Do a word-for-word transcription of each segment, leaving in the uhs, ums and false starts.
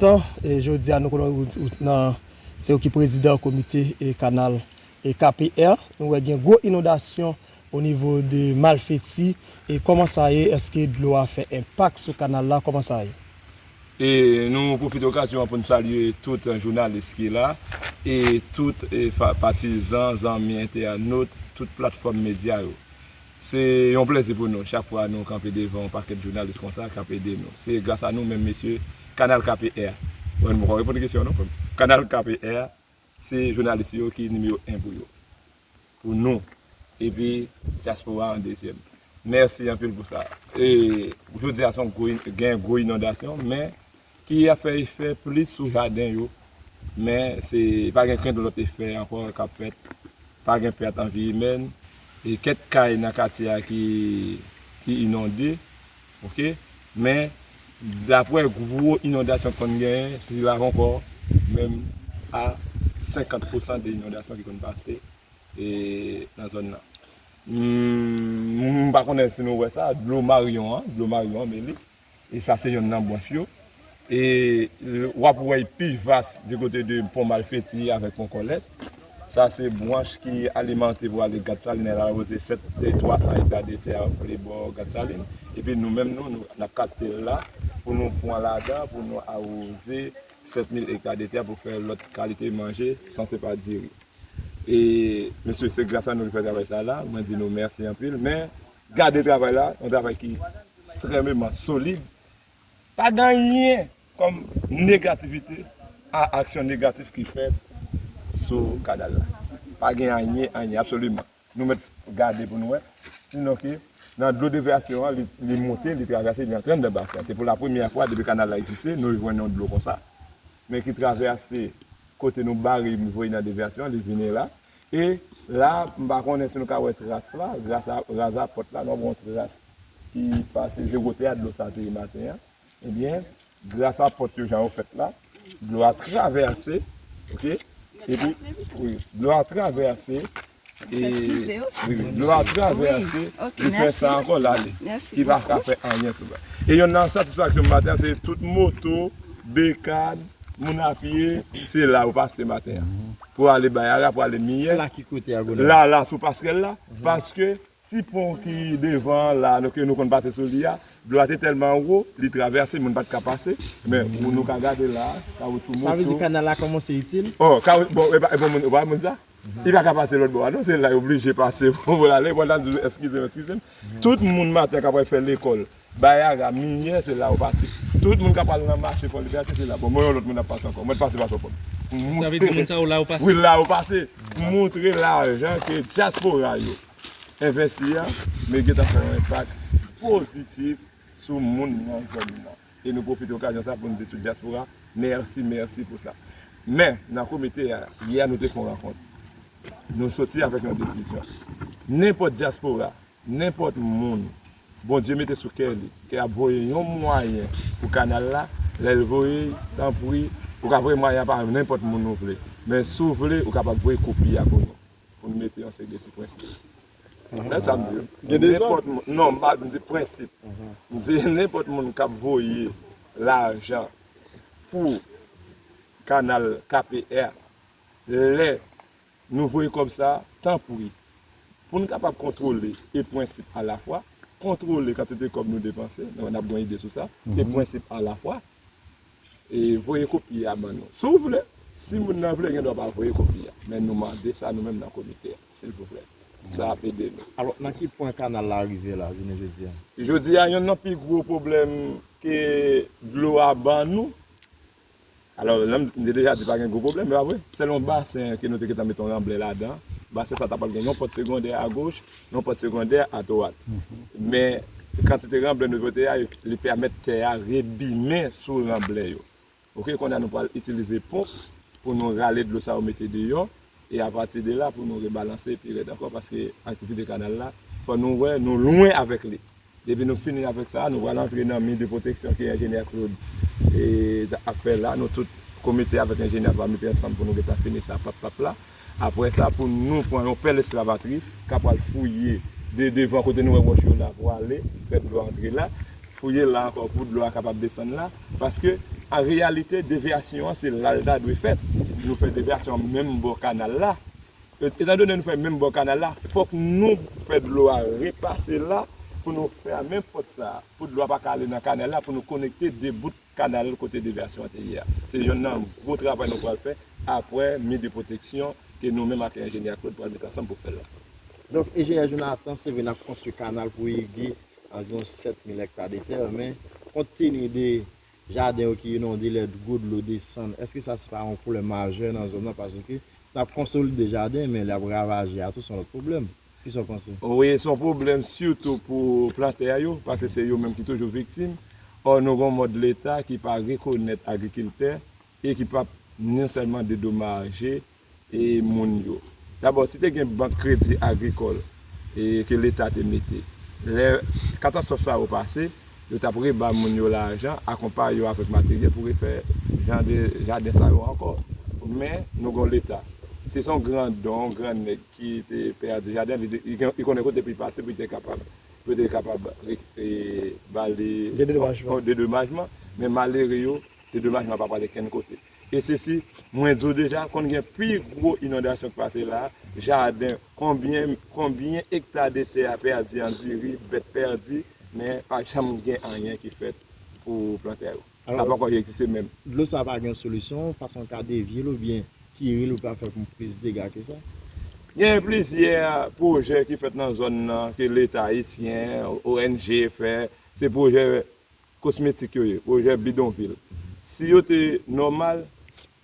Tan, e jodi a nou konnen ou, ou nan, se ou ki prezidan komite e kanal e K P R. Nou wè gen gwo inondasyon o nivo de Malfeti. E kòman sa ye? Èske dlo a fè enpak sou kanal la? Kòman sa ye? E nou pwofite okazyon an pou n salye tout jounalis ki la e tout e, fa- patizan, zanmi, entènot, tout platfòm medya yo. Se yon plezi pou nou chak fwa nou kanpe devan yon pakèt jounalis konsa k ap ede nou. Se gras a nou menm mesye Kanal K P R. Mwen mwen reponn kesyon non. Kanal K P R se jounalis yo ki nimewo en pou yo. Pou nou. Epi dyaspora an dezyèm. Mèsi anpil pou sa. E jodi a se yon gwo in- gen gwo inondasyon men ki ap fè efè plis sou jaden yo. Men se pa gen kenn lòt efè ankò k ap fèt. Pa gen pèt an vi imèn. E kèk kay nan katye a ki, ki inonde. Oke? Men daprè gwo inondasyon k konn genyen, sila ankò menm a senkant pousan de inondasyon ki konn pase e, nan zòn nan. M, m pa konnen si nou wè sa, dlo Maryon an, dlo Maryon an, men li. E sa se yonn nan branch yo. E w ap wè l pi vas di kote de Pon Malfeti avèk Pon Kòlèt. Sa se branch ki alimante pou ale Gatsalin, l awoze sèt e twa san ekta de tè pou li bò Gatsalin. Epi nou menm nou, nou n ap kapte l la pou nou pran ladan, pou nou awoze sèt mil ekta de tè pou fè lòt kalite manje san se pa diri. E mesye, se gras a nou ki fè travay sa la, mwen di nou mèsi anpil. Men gade travay la, yon travay ki ekstrèmeman solid. Pa gen anyen kòm negativite a aksyon negatif ki fèt sou kanal la. Pa gen anyen, anyen, absoliman. Nou mèt gade pou nou wè. Sinon ke nan dlo devyasyon an, li, li monte, li travèse, li antre anndan basen an. Se pou la premyè fwa depi kanal la egziste, nou jwenn yon dlo konsa. Men ki travèse kote nou bare, voye nan devyasyon, li vini la. E la, m pa konnen si nou ka wè tras la, gras a, gras a pòt la, nou ap wè yon tras ki pase, se kote a dlo sa te ye maten an. Ebyen, gras a pòt yo jan yo fèt la, dlo a travèse, oke? Epi, wi, dlo a travèse, e, wi, wi, dlo a travèse, li fè sa ankò l ale, ki pa ka fè anyen sou bagay. E yonn nan satisfaksyon m maten an, se tout moto, bekàn, moun a pye, se la yo pase maten an. Pou ale Bayara, pou ale Miyè. La ki kote a Gonaiv? La, la, sou pasrèl la, paske ti pon ki devan an la, nou, ke nou konn pase sou li a, dlo a te tèlman wo, li travèse, moun pa t ka pase. Men, nou ka gade la, kawotchou moto. Sa vle di kanal la kòmanse itil? Oh, kawotchou, bon, e pa, e bon, moun, ou pa moun sa? Li pa ka pase lòt bò a, non, se la, yo blije pase pou l ale. Bon, nan di, eskize m, eskize m. Tout moun maten k ap fè lekòl, Bayara, Miyè, se la yo pase. Tout moun k ap al nan mache Fò Libète, se la. Bon, mwen, yon lòt moun ap pase ankò. Mwen pase, pase ankò. Sa vle di moun sa yo la yo pase? Wi, la yo pase. Pou montre lajan ke dyaspora yo envesti a, men gentan fè yon enpak pozitif sou moun nan zòn nan. E nou pwofite okazyon sa pou n di tout dyaspora, mèsi, mèsi pou sa. Men, nan komite a, yè nou te fè yon rankont. Nou soti avèk yon desizyon. Nenpòt dyaspora, nenpòt moun Bondye mete sou kè li, ke ap voye yon mwayen pou kanal la, lè l voye, tanpri, ou ka voye mwayen an pa nenpòt moun ou vle. Men si w vle, ou kapab voye kopi a pou nou. Pou n mete yon seri de ti prensip. Se sa m di. Gen dezòd? Nenpòt moun, non, m pa, m di prensip. M di nenpòt moun k ap voye lajan pou kanal K P R, lè nou voye kòb sa, tanpri, pou n kapab kontwole e prensip alafwa, kontwole kantite kòb nou depanse, n ap gen yon ide sou sa, e prensip alafwa, e voye kopi a ban nou. Si w vle, si moun nan vle, gen dwa pa voye kopi a. Men nou mande sa nou menm nan komite a, silvouplè. Sa ap ede nou. Alò, nan ki pwen kanal la rive la, jounen jodi a? Jodi a, yonn nan pi gwo pwoblèm ke dlo a ban nou, alò, lè m, m te deja di pa gen gwo pwoblèm, e pa vre? Sèl yon basen ke nou te gentan mete yon ranblè ladan. Basen sa ta pral gen yon pòt segondè agoch, yon pòt segondè adwat. Men, kantite ranblè nou pote a, li pèmèt tè a rebimen sou ranblè yo. Oke, kounye a nou pral itilize ponp pou nou rale dlo sa yo mete deyò. E apati de la, pou nou rebalanse pi rèd ankò, paske aktivite kanal la, fò nou wè, nou lwen avèk li. Depi nou fini avèk sa, nou pral antre nan mi de pwoteksyon ke enjenyè Claude e, ap fè la. Nou tout komite avèk enjenyè pral mete ansanm pou nou gentan fini sa, pap, pap la. Apre sa, pou nou pran yon pèl eskavatris k ap pral fouye de devan kote nou wè wòch yo la pou ale, fè dlo a antre la. Fouye la ankò pou dlo a kapab desann la. Paske an reyalite, devyasyon an, se la l ta dwe fèt. Nou fè devyasyon an menm bò kanal la. E, etandone nou fè menm bò kanal la, fòk nou fè dlo a repase la pou nou fèmen pòt sa a, pou dlo a pa ka ale nan kanal la, pou nou konekte de bout kanal kote devyasyon an te ye a. Se yonn nan gwo travay nou pral fè apre mi de pwoteksyon ke nou menm ak enjenyè Claude pral met ansanm pou fè l la. Donk, enjenyè Jonathan, se vre n ap konstwi kanal pou ige anviwon sèt mil ekta de tè, men kont teni de jaden yo ki inonde lè gwo dlo desann, èske sa se pa yon pwoblèm majè nan zòn nan? Paske si n ap konsolide jaden, men l ap ravaje a tou, se yon lòt pwoblèm. Kisa w panse? Wi, se yon pwoblèm sitou pou plantè yo, paske se yo menm ki toujou viktim. Ò, nou gen yon mòd Leta ki pa rekonèt agrikiltè e ki p ap non sèlman dedomaje e moun yo. Dabò, si te gen bank kredi agrikòl e ke Leta te mete, lè katastwòf sa yo pase, yo t ap reba moun yo lajan, akonpaye yo avèk materyèl pou refè jan de jaden sa yo ankò. Men, nou gen yon Leta. Si se yon gran don, yon gran nèg ki te pèdi jaden, li, li, li konnen kote pou li pase pou li te kapab, pou li te kapab re- e, ba li Dedomajman. Dedomajman. Men malere yo, dedomajman pa prale kenn kote. E sesi, mwen di w deja, konn gen pi gwo inondasyon k pase la, jaden, konbyen, konbyen ekta de tè a pèdi an diri, bèt pèdi, men pa janm gen anyen ki fèt pou plantè yo. Sa poko egziste menm. Dlo sa pa gen solisyon, fason ka devye l oubyen kire l pou pa fè plis dega ke sa? Gen plizyè pwojè ki fèt nan zòn nan ke Leta ayisyen, O N G fè. Se pwojè kosmetik yo ye, pwojè bidonvil. Si yo te nòmal,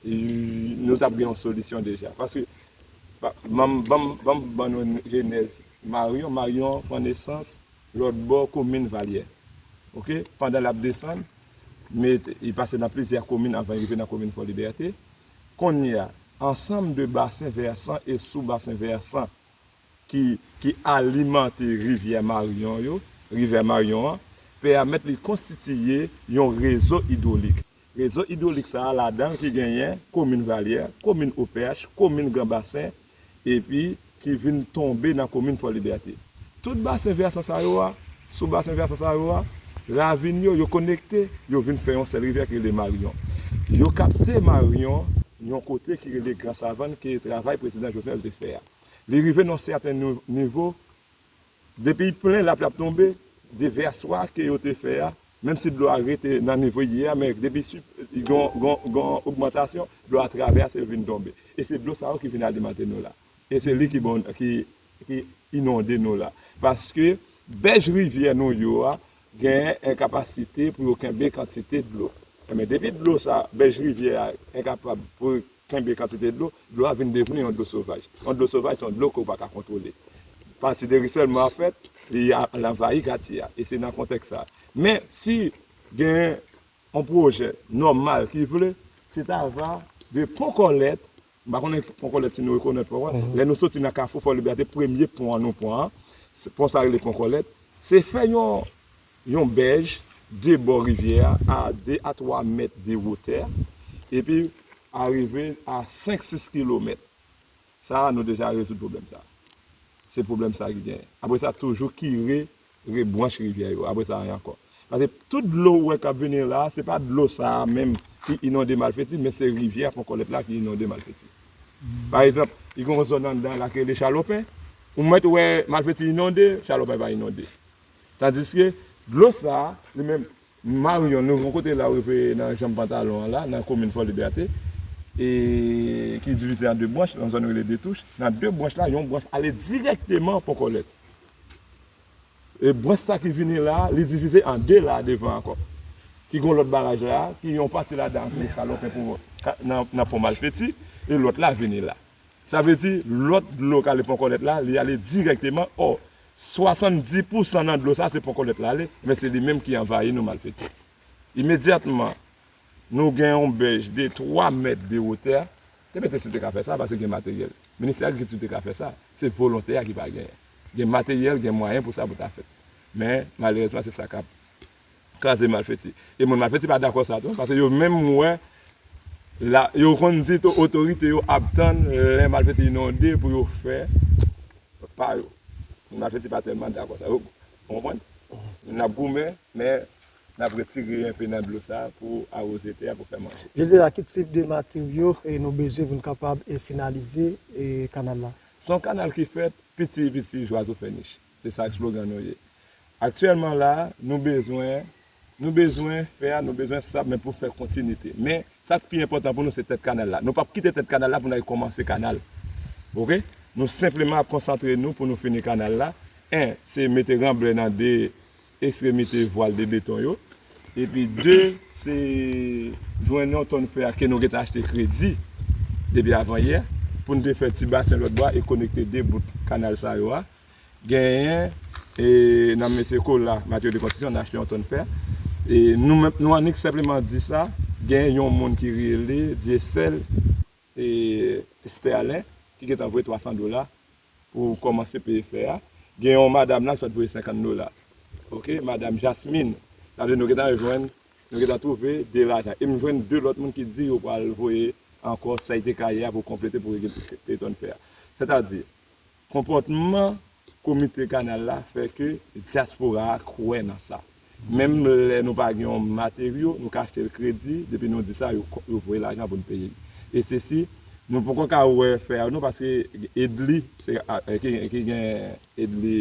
nou t ap gen yon solisyon deja. Paske, ban m ban nou jenèz Marion. Marion pran nesans lòt bò komin Valyè. Oke? Pandan l ap desann, men li pase nan plizyè komin anvan li rive nan komin Fò Libète. Kounye a, ansanm de basen vèsan e sou basen vèsan ki, ki alimante rivyè Marion yo, rivyè Marion an, pèmèt li konstitiye yon rezo idwolik. Rezo idwolik sa a ladan l ki genyen komin Valyè, komin Opèch, komin Gran Basen, epi ki vin tonbe nan komin Fò Libète. Tout basen vèsan sa yo a, sou basen vèsan sa yo a, ravin yo, yo konekte, yo vin fè yon sèl rivyè ki rele Marion. Yo kapte Marion yon kote ki rele Gran Savann ke travay prezidan Jovenel te fè a. Li rive nan yon sèten nivo, depi l plen, lapli ap tonbe, devèswa ke yo te fè a, menm si dlo a rete nan nivo l ye a, men depi gen yon ogmantasyon, dlo a travèse l vin tonbe. E se dlo sa yo ki vin alimante nou la. E se li ki bon, ki, ki inonde nou la. Paske bèj rivyè nou yo a gen enkapasite pou yo kenbe kantite dlo. Ebyen, depi dlo sa, bèj rivyè a enkapab pou kenbe kantite dlo, dlo a vin devni yon dlo sovaj. Yon dlo sovaj se yon dlo ke w pa ka kontwole. Pati de risèlman an fèt, li al anvayi katye a. E se nan kontèks sa. Men, si gen yon pwojè nòmal ki vle, se ta va de Pon Kòlèt, m pa konnen Pon Kòlèt si nou rekonèt pon an, lè nou soti nan Kafou Fò Libète, premye pon an nou pran an, pon sa rele Pon Kòlèt, se fè yon, yon bèj de bò rivyè a, a de a twa mèt de wotè, epi arive a senk, sis kilomèt. Sa a, nou deja rezoud pwoblèm sa a. Se pwoblèm sa a ki genyen. Apre sa, toujou kire rebranch rivyè yo. Apre sa, anyen ankò. Paske tout dlo ou wè k ap vini la, se pa dlo sa a menm ki inonde Malfeti, men se rivyè Pon Kòlèt la ki inonde Malfeti. Pa egzanp, li gen yon zòn anndan la ki rele Chalopen. Ou mèt wè Malfeti inonde, Chalopen pa inonde. Tandiske dlo sa a, li menm, Marion, nou gen yon kote la ou rive nan janm pantalon an la, nan komin Fò Libète, e ki divize an de branch, nan zòn rele Detouch. Nan de branch la, yon branch ale dirèkteman Pon Kòlèt. E branch sa ki vini la, li divize an de la devan ankò. Ki gen yon lòt baraj la, ki yon pati ladan se Chalopen pou, nan, nan Pon Malfeti, e lòt la vini la. Sa vle di, lòt dlo k ale Pon Kòlèt la, li ale dirèkteman. Ò, swasanndis pousan nan dlo sa, se Pon Kòlèt la ale, men se li menm ki anvayi nou Malfeti. Imedyatman, nou gen yon bèj de twa mèt de wotè. T P T C te ka fè sa, paske gen materyèl. Ministè Agrikilti te ka fè sa. Se volontè a ki pa genyen. Gen materyèl, gen mwayen pou sa pou ta fèt. Men, malerezman, se sa k ap kraze Malfeti. E moun Malfeti pa dakò sa tou, paske yo menm wè, la, yo konn di tou otorite yo ap tann lè Malfeti inonde pou yo fè pa yo. Moun Malfeti pa tèlman dakò sa. Yo, ou konprann? N ap goumen, men n ap retire enpe nan dlo sa a pou awoze tè a pou fè manje. Jezi, a ki tip de materyo e nou bezwen pou n kapab e finalize e kanal la? Se yon kanal ki fèt piti piti, zwazo fè nich. Se sa slogan nou ye. Aktyèlman la, nou bezwen, nou bezwen fè, nou bezwen sab, men pou fè kontinite. Men, sa k pi enpòtan pou nou, se tèt kanal la. Nou p ap kite tèt kanal la pou n al kòmanse kanal. Oke? Nou senpleman ap konsantre nou pou nou fini kanal la. En, se mete ranblè nan de ekstremite vwal de beton yo. Epi de, se jwenn yon tòn fè a ke nou gentan achte kredi depi avan yè, pou n te fè ti basen lòt bò a e konekte de bout kanal sa yo a. Genyen, e, nan mesye Kola, Materyo de Konstriksyon, n achte yon tòn fè. E nou menm, nou annik senpleman di sa, gen yon moun ki rele Dyesèl, e, Sterlin, ki gentan voye twa san dola pou kòmanse peye fè a. Gen yon madanm la ki sot voye senkant dola. Oke, madanm Jasmine. Sa vle di nou gentan jwenn, nou gentan twouve de lajan. E m jwenn de lòt moun ki di yo pral voye ankò sa ki te ka ye a pou konplete pou rege-, peye tòn fè a. Sètadi, konpòtman komite kanal la fè ke dyaspora a kwè nan sa. Menm lè nou pa gen yon materyo, nou ka achte l kredi, depi nou di sa, yo, yo voye lajan pou n peye. E sesi, nou poko ka wè fè a nou, paske Edly, se, a, ki, ki gen Edly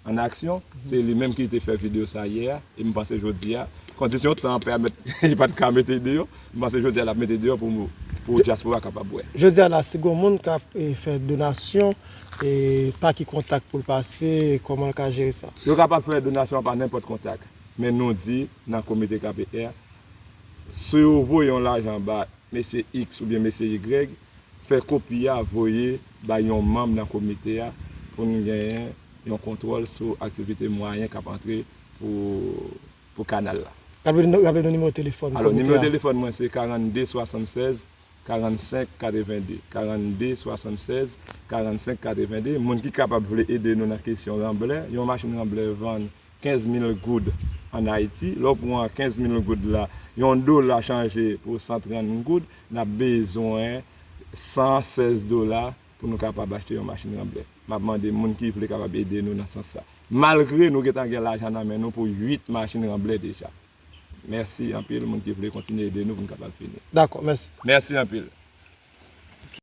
an aksyon, se li menm ki te fè videyo sa yè a, e m panse jodi a, kondisyon tan an pèmèt, li pa t ka mete deyò, m panse jodi a l ap mete deyò pou, pou dyaspora kapab wè. Jodi a la, si gon moun k ap, e, fè donasyon, e, pa ki kontak pou l pase, kòman l ka jere sa? Yo kapab fè donasyon an pa nenpòt kontak, men nou di nan komite K P R, si yo voye yon lajan ba mesye X oubyen mesye Y, fè kopi a voye bay yon manm nan komite a pou n genyen yon kontwòl sou aktivite mwayen k ap antre pou, pou kanal la. Raple nou, raple nou nimewo telefòn komite a. Alò, nimewo telefòn mwen se karannde swasannsèz karannsenk katrevende, karannde swasannsèz karannsenk katrevende. Moun ki kapab vle ede nou nan kesyon ranblè, yon machin ranblè vann kenz mil goud ann Ayiti. Lè w pran kenz mil goud la, yon dola chanje pou san trant goud, n ap bezwen san sèz dola pou nou kapab achte yon machin ranblè. M ap mande moun ki vle kapab ede nou nan sans sa. Malgre nou gentan gen lajan nan men nou pou uit machin ranblè deja. Mèsi anpil, moun ki vle kontinye ede nou pou n kapab fini. Dakò, mèsi. Mèsi anpil.